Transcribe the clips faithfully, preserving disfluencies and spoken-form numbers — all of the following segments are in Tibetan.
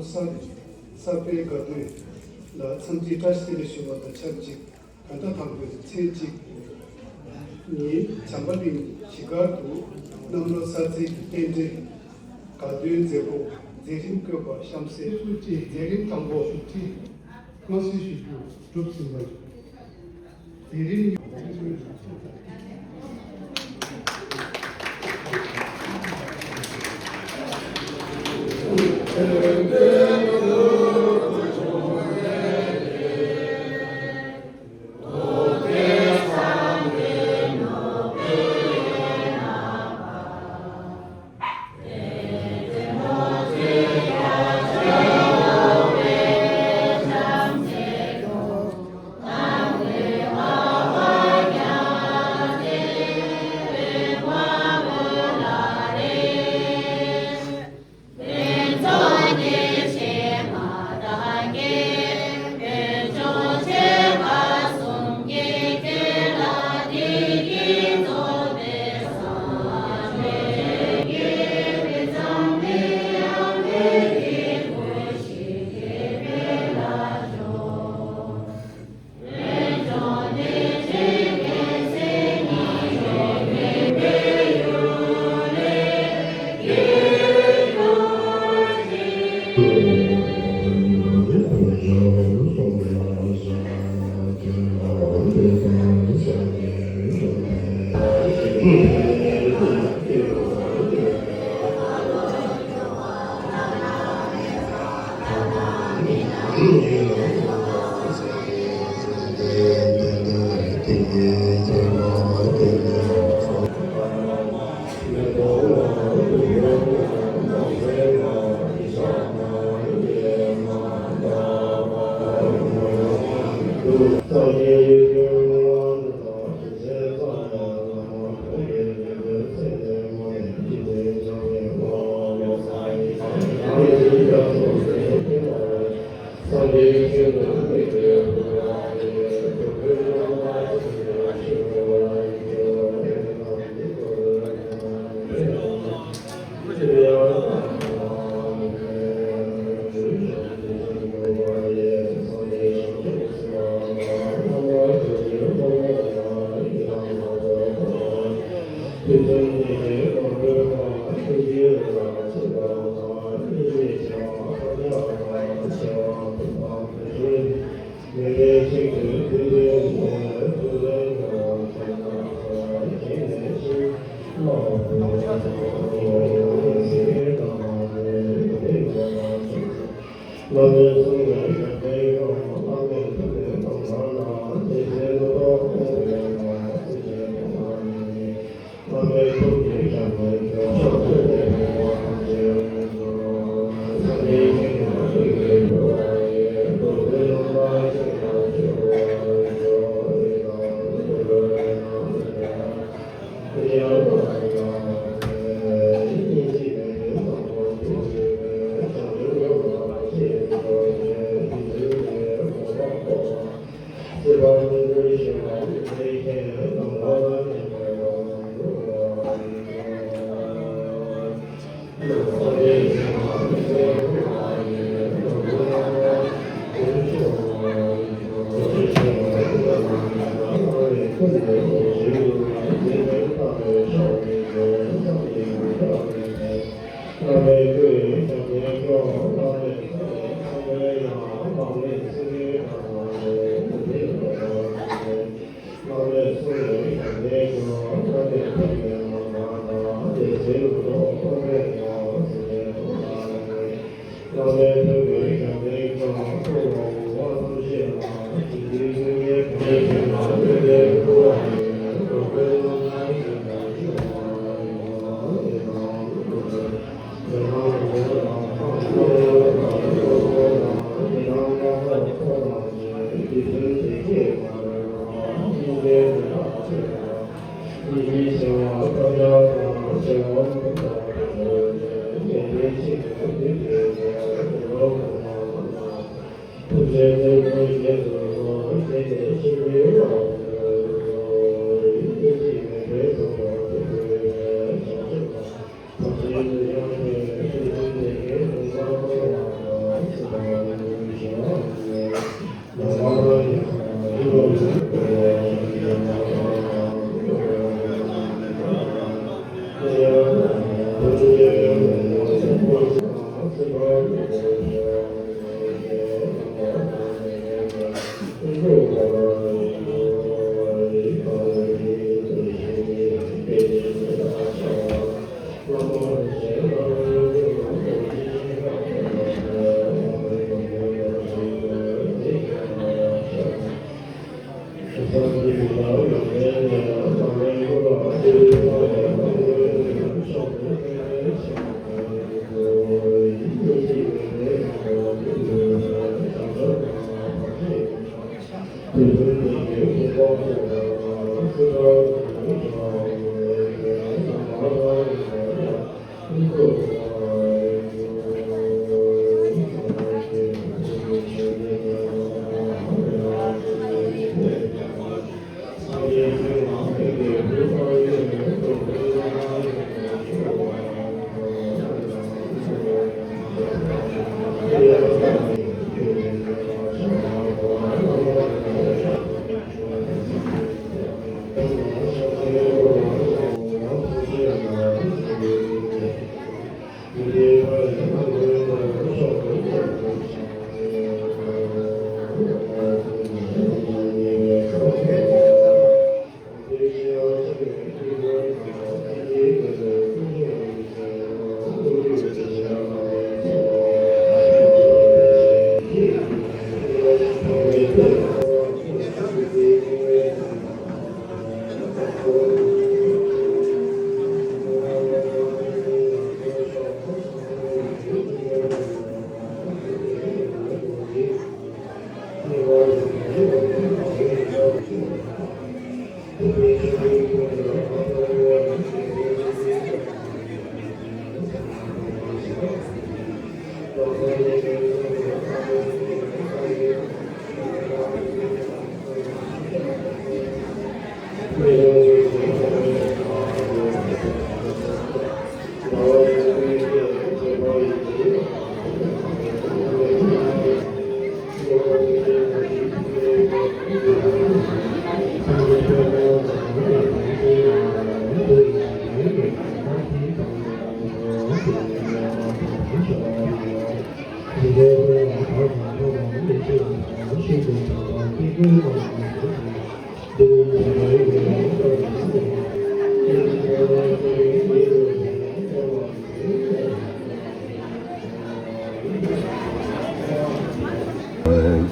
གསར་གསར་སྤེལ་དགའ་སྟོན་ལ་འཚམས་འདྲི་བཀྲ་ཤིས་བདེ་ལེགས་ཞུ་བ་དང་ཆབས་ཅིག་གང་ལྟར་དང་པོའི་ཚེས་གཅིག་ཉིན་བྱམས་པ་གླིང་གཞིས་སྒར་དུ་གནམ་ལོ་གསར་ཚེས་ཀྱི་རྟེན་འབྲེལ་དགའ་སྟོན་མཛད་སྒོ་མཛད་རིམ་བཀོད་པ་གཤམ་གསལ། མཛད་རིམ་དང་པོ། ཞུ་ཁྲིད། དངོས་སུ་ཞུ་རྒྱུ་གྲུབ་ཟིན་པ་ཡིན། མཛད་རིམ།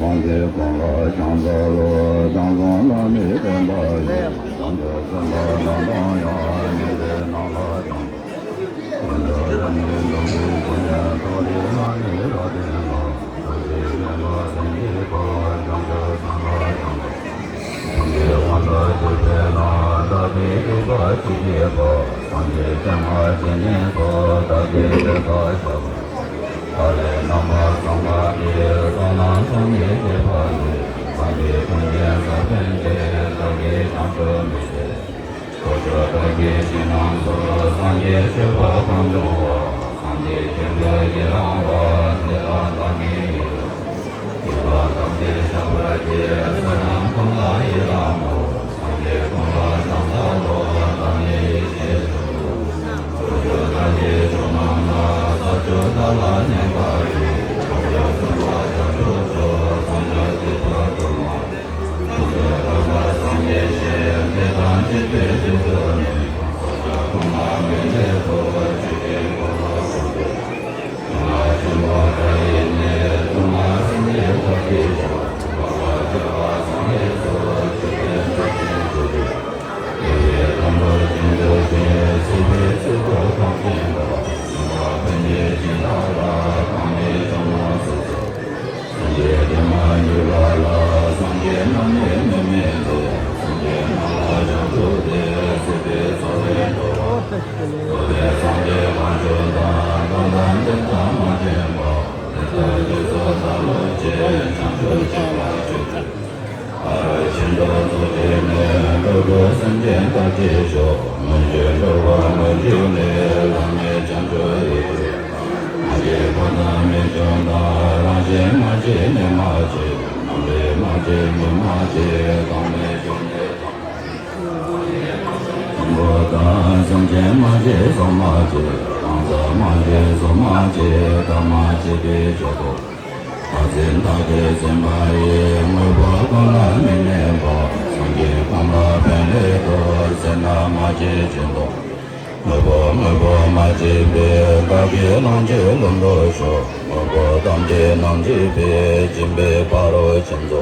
གང་གིས་གང་ལ་བྱང་ས་ལོ། དྲང་སྲོང་བླ་མའི་བསྟན་པ་ཡི། དྲང་དུ་སེམས་པ་རྣམ་པར་དབྱངས། ཉི་ཟེར་ནགས་ལ་དྲངས་པ། ཀུན་ཏུ་རབ་གནས་འཛམ་བུའི་གླིང་ནས། ཐོག་མེད་ལྷ་མིའི་རབ་བརྟན་ལ། ཐུགས་རྗེས་དམན་པ་དེ་ཉིད་ཕོབ། བྱང་ཆུབ་སེམས་དཔའ་དྲངས་པ། སངས་རྒྱས་དབང་དྲག་སྤྱོད་པའི་ལམ། བདག་གིས་སྤྱོད་པ་ཇི་སྐད་པ། སངས་རྒྱས་སྤྱན་སྔར་ཇི་སྙེད་ཐོབ། བདག་གིས་དེ་དག་བཤགས་པ། ཐར་པའི་རྣམ་པ་བསམ་པ་ཡིས། བསོད་ནམས་ཐོབ་ནས་སྐྱེས་པ་ནི། སངས་རྒྱས་ཀུན་གྱི་གཟུགས་ཅན་ཏེ། བདག་གིས་བྱང་ཆུབ་མི་འདོད། ཕྱོགས་བཅུ་བདག་གིས་ཞིང་རྣམས་སུ། སངས་རྒྱས་སྤྱོད་པ་གང་བྱུང་བ། སངས་རྒྱས་བྱོན་པའི་ཡི་རང་བ། དེ་དག་བདག་ནི་ཡིན། སྐྱེས་པ་ཐམས་ཅད་བཤགས་པར་བགྱི། བསོད་ནམས་ཀུན་ལ་ཡི་རང་ངོ་། སངས་རྒྱས་ཀུན་ལ་བྱང་ས་ལོ། བདག་ནི་ཡེ་ཤེས་སུ། ཕྱོགས་བཅུ་ཐམས་ཅད་ཕྱོགས་རྣམས་ན། ས་བཅུ་དག་ལ་མཉམ་པར་བཞག་ཕྱོགས་བཅུ་གསུམ་པ་བྱང་ཆུབ་མཆོག་སངས་རྒྱས་སྲས་དང་དུ་མ། ཕྱོགས་བཅུ་ཐམས་ཅད་སངས་རྒྱས་ཞིང་། དེ་དག་མཆོད་པའི་རྗེས་སུ་ནི། བསགས་པ་ཀུན་ལ་མི་ལས་ཐོབ། ཆོས་ཀྱི་འཁོར་ལོ་བསྐོར་ཏེ། ཆོས་རྒྱལ་ཆེན་པོ་འདྲ་ཡི་ནི། ཐུབ་རྣམས་སངས་རྒྱས་ཐོབ་པའི་ཕྱིར། འགྲོ་བ་སྤྱོད་པ་སངས་རྒྱས་སོ། ཆོས་ཀྱི་མཆོག་སྦྱིན་ཚུལ་ཁྲིམས། དེ་ཡི་དམ་པ་རྗེས་འཇུག་ཅིང་། སྲིད་པའི་ཚེ་འཁོར་ཐམས་ཅད་འདའ། སྲིད་པ་ཕན་བདེའི་སྦྱིན་བདག་ལ། གང་ལས་བྱང་སེམས་སུ། སངས་རྒྱས་བདེ་མ་གྱུར་པ་ལ། སངས་རྒྱས་རྣམས་ནི་མི་མིན་ཏེ། སངས་རྒྱས་རྣམས་ལ་བྱང་ཆུབ་སྟེ། སྲིད་པའི་ཚ་བས་འགྲོ་བ། ཐོབ་པའི་སངས་རྒྱས་དབང་ཕྱུག་དང་། མདོ་དང་དོན་དང་མ་བྱོན་པ། དེ་དག་རྗེས་སུ་བདག་སློབ་ཅིང་། བྱང་ཆུབ་སྤྱད་པར་མཆོད་ཅིང་། ཕར་ཕྱིན་དུ་ཚོགས་བསྒྲིགས་ནས། འགྲོ་ཀུན་སེམས་ཅན་དག་གི་མཆོག་མི་འཇིགས་འགྲོ་བ་མི་འཇིགས་ལས། བླ་མེད་བྱང་ཆུབ་ཡི་རང་། སངས་རྒྱས་ཀུན་དང་མི་འབྱུང་དང་། རང་བཞིན་མ་སྐྱེས་གནས་མ་སྐྱེས། རྣམ་རིག་མ་སྐྱེས་ཉིད་མ་སྐྱེས། གང་ལས་བྱུང་གནས་དང་། དང་པོ་དང་སེམས་ཅན་མ་སྐྱེས་སོགས་མ་སྐྱེས། རང་སར་མ་སྐྱེས་སོགས་མ་སྐྱེས། བདག་མ་སྐྱེས་པའི་ཆོས་ཐོབ། བདག་འཛིན་བདག་གིར་འཛིན་པ་ཡི། དངོས་པོ་ཀུན་ལ་མི་གནས་པ། སངས་རྒྱས་ཀུན་ལ་ཕན་ལས་ཐོབ། ཟེར་ན་མ་སྐྱེས་སྦྱིན་བདག་དངོས་པོ་དངོས་པོ་མ་སྐྱེས་པའི། བདག་གིས་བླང་དོར་ལམ་དུ་ཞོག་དངོས་པོ་ཐམས་ཅད་རྣམ་འབྱེད་པའི། སྦྱིན་པའི་ཕ་རོལ་ཕྱིན་མཚོ།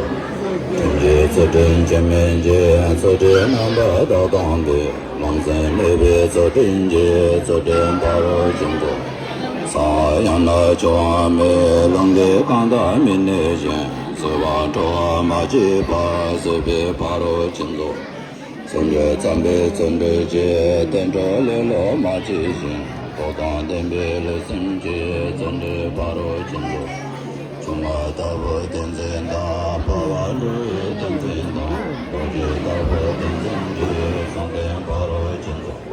སེམས་ཀྱི་ཚུལ་ཁྲིམས་ཇི་སྨིན་གྱི། ཚུལ་ཁྲིམས་རྣམ་པར་དག་བཏང་སྟེ། ལམ་སེམས་གནས་པའི་ཚུལ་ཁྲིམས་ཀྱིས། ཚུལ་ཁྲིམས་ཕ་རོལ་ཕྱིན་མཚོ། གསང་བ་ཡང་ན་ཆུ་དབང་མེད། ལམ་གྱི་རྐང་ཐང་མི་གནས་ཤིང་། བཟོད་པ་སྤྲོ་བ་མ་མཆིས་པ། བཟོད་པའི་ཕ་རོལ་ཕྱིན་རྫོགས། སེམས་དཔའ་བརྩམས་པའི་བརྩོན་འགྲུས་ཀྱིས། བསྟན་གྲོགས་ལེ་ལོ་མ་མཆིས་ཤིང་། རྟོགས་དང་ལྡན་པའི་ལུས་སེམས་ཀྱིས། བརྩོན་འགྲུས་ཕ་རོལ་ཕྱིན་རྫོགས། ཆུང་མ་ལྟ་བུ་བསྟན་འཛིན་དང་། འཕགས་པ་འགྲོ་བའི་བསྟན་འཛིན་དང་། རྡོ་རྗེ་ལྟ་བུ་བསྟན་འཛིན་གྱིས། བསམ་གཏན་ཕ་རོལ་ཕྱིན་རྫོགས།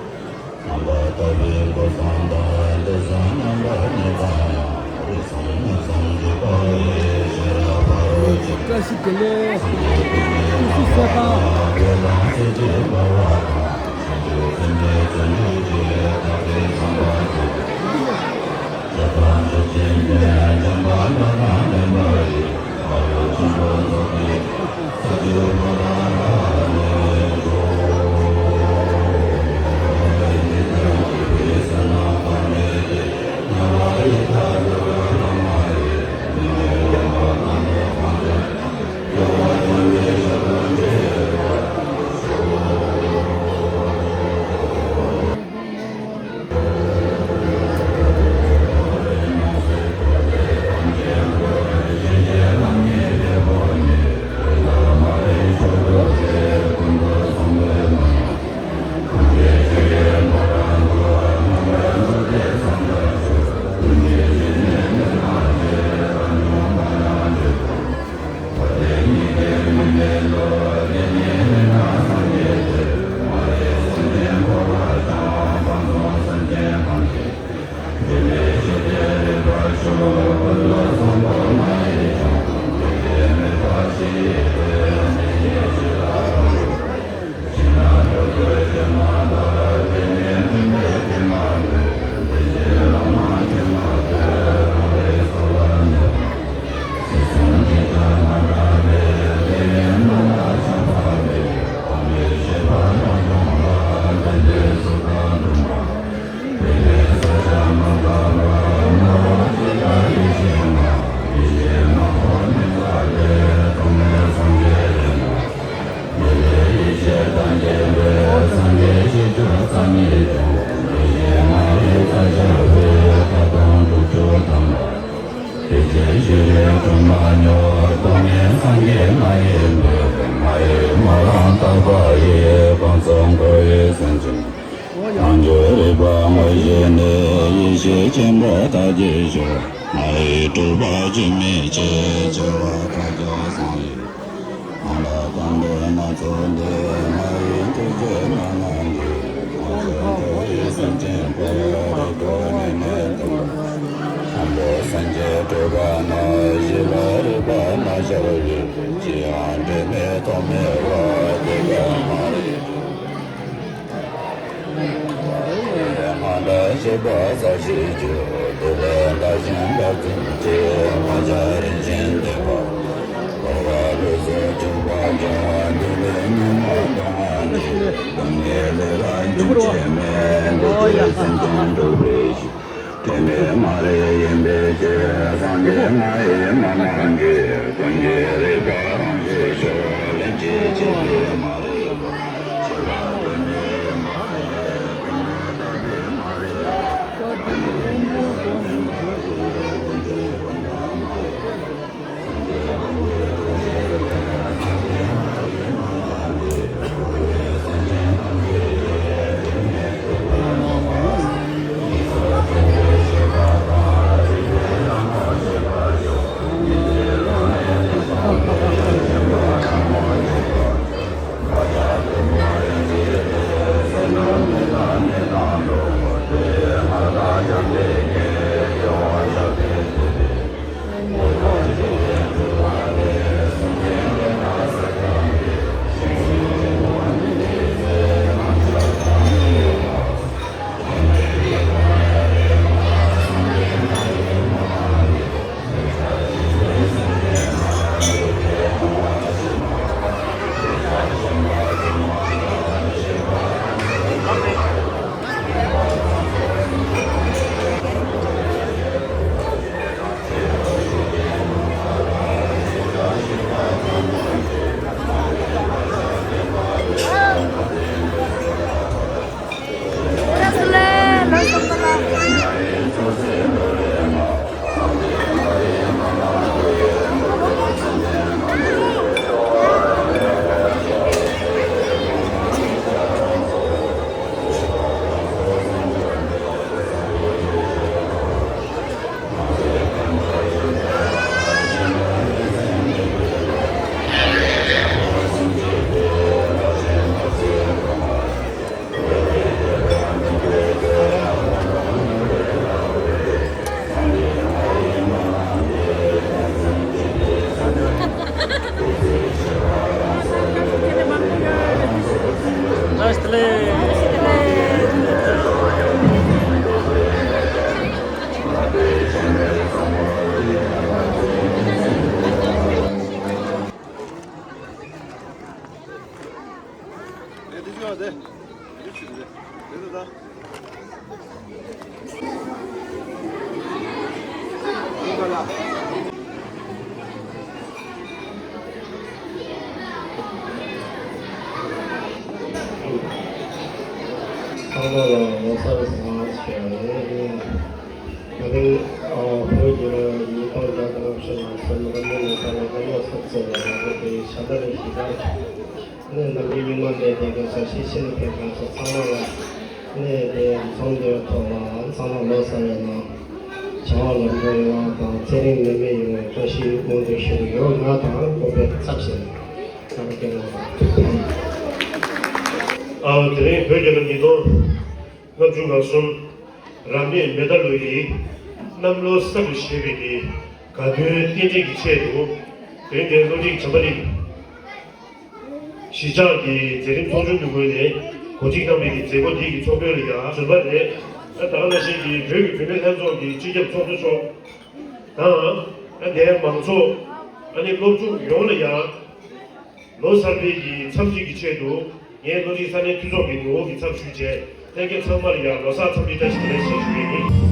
རྣམ་པར་དག་པའི་སྐུ་གསུམ་དང་། དུས་གསུམ་མཉམ་པ་ཉིད་དང་ཡང་། རིགས་གསུམ་མིང་གསུམ་གྱི་དཔལ་ཡེ་ཤེས་རབ་ཕ་རོལ་ཕྱིན། བཀྲ་ཤིས་བདེ་ལེགས། སྐུ་གཟུགས་གསལ་ཐང་། ཡང་འཇུག་རིག་པ་དངོས་གཞི་ནི། ཡེ་ཤེས་ཆེན་པོ་དག་གིས་ཞུ། མ་ཡི་སྤྲུལ་པ་འཆི་མེད་ཀྱི། བྱེ་བ་ཕྲག་བརྒྱ་སོང་ཡི། ནང་ལ་གང་འདུལ་སྣ་ཚོགས་འདི། མ་ཡི་ཐུགས་རྗེ་མ་ནམ་གྱིས། གང་བྱོན་འགྲོ་བའི་སེམས་ཅན་ཀུན། རིག་སྟོང་ཉིད་ནི་དོན། དང་པོ་སངས་རྒྱས་སྤྲུལ་པ་ན། བཞི་པ་རིག་པ་མ་ཤར་བའི། ཅི་ཡང་དྲི་མེད་ཐོགས་མེད་པ། དེ་ཀ་མ་རིག་སྔགས་བཟླས་བྱས་པ་ཟབ་ཞི་རྒྱུ། བདུད་བློན་བདག་གཞན་དགྲ་བཅོམ་གྱི། དམག་རྒྱལ་རིན་ཆེན་བསྟན་པ། འཁོར་བ་ལུས་སུ་འཇུག་པ་ཀྱང་། བདུད་བློན་ཉོན་མོངས་སྡང་བ་ནི། སྡུག་བསྔལ་ལས་ལ་འཇུག་བྱེད་མེད། འདི་ཕྱིར་སེམས་ཅན་འགྲོ་བའི་གཞི། དྲི་མེད་མ་རིག་ཡིན་པའི་ཕྱིར། སངས་རྒྱས་ང་ཡི་མ་ནམ་གྱིས། ཀུན་གྱི་རིག་པ་རང་བཞིན་ཤོག་ལན་གཅིག་བྱས་པས་མ་རིག་པ། ཤེས་པ་དྲི་མེད་མ་རིག་ཀུན་ནས་བཏགས་པས་མ་རིག་པ། ཚང་མ་ལ་ལོ་གསར་བཟང་ཞུ་ཡ་ཡིན། ད་རིང་ཨ་བོད་ཀྱི་ལོ་ཉིས་སྟོང་བརྒྱ་དང་ལྔ་བཅུ་ང་གསུམ་རབ་གནས་ལོ་གསར་ལ་སྐུ་ལོ་གསར་ཚེས་ལ་ང་ཚོ་དེ་ཤ་སྟག་རེ་ཞིག་ག་ནས་ནམ་རྒྱུན་རྙིང་མ་འདས་དེ་ག་ས་ཤེས་ཤེས་ནས་ཕེབས་གང་ས་ཚང་མ་ལ་ནས་དེ་འཛོམས་དེ་ཐོག་ལ་ཚང་མ་ལོ་གསར་ཡིན་ན་བྱ་བ་ལམ་འགྲོ་ཡོང་བ་དང་ཚེ་རིང་ནད་མེད་ཡོང་བའི་བཀྲ་ཤིས་སྨོན་འདུན་ཞུ་གི་ཡོད། ང་དང་གོ་པའི་ཚབ་བྱས་ནས་ང་རང་སྐྱེ་བོ་དང་། ཨ་དེ་རིང་བོད་རྒྱལ་ལོ་ཉིས་སྟོང་ལྔ་བཅུ་ང་གསུམ་རབ་གནས་མེ་ཟླ་ལོ་ཡི་གནམ་ལོ་གསར་དུ་བཞད་པའི་གི་དགའ་སྟོན་རྟེན་འབྲེལ་གྱི་ཆེད་དུ་དེ་རིང་འདིར་སློབ་ཁྲིད་བྱམས་པ་རིགས་གཞིས་ཆགས་ཀྱི་མཛད་རིམ་ཚོགས་ཆུང་གི་ངོས་ནས་གོ་སྒྲིག་གནང་བའི་གི་མཛད་སྒོ་འདི་གི་ཚོགས་དཔོན་ལ་ཡང་ཟུར་པ་རེད། ད་ག་ནང་བཞིན་གྱི་བོད་ཀྱི་བུད་མེད་ལྷན་ཚོགས་ཀྱི་སྤྱི་ཁྱབ་ཚོགས་གཙོ་མཆོག་དང་། ཨ་ནེ་མང་ཚོགས་ཨ་ནེ་སློབ་ཕྲུག་ཡོངས་ལ་ཡང་ལོ་གསར་པའི་གི་འཚམས་གཟིགས་ཀྱི་ཆེད་དུ་ངས་བློ་གྲོས་ས་གནས་འཐུས་ཚོགས་ཀྱི་ནུ་བོ་གི་ཚབ་ཞུས་བྱས་ལྷན་རྒྱས་ཚང་མ་ལ་ཡང་ལོ་གསར་འཚམས་འདྲི་བཀྲ་ཤིས་བདེ་ལེགས་ཞེས་ཞུ་ཡས་ཡིན།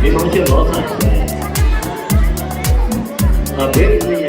མི་མང་ཆེ་ལོ་ཚར་སོང་། ད་བོད་རིག་གནས་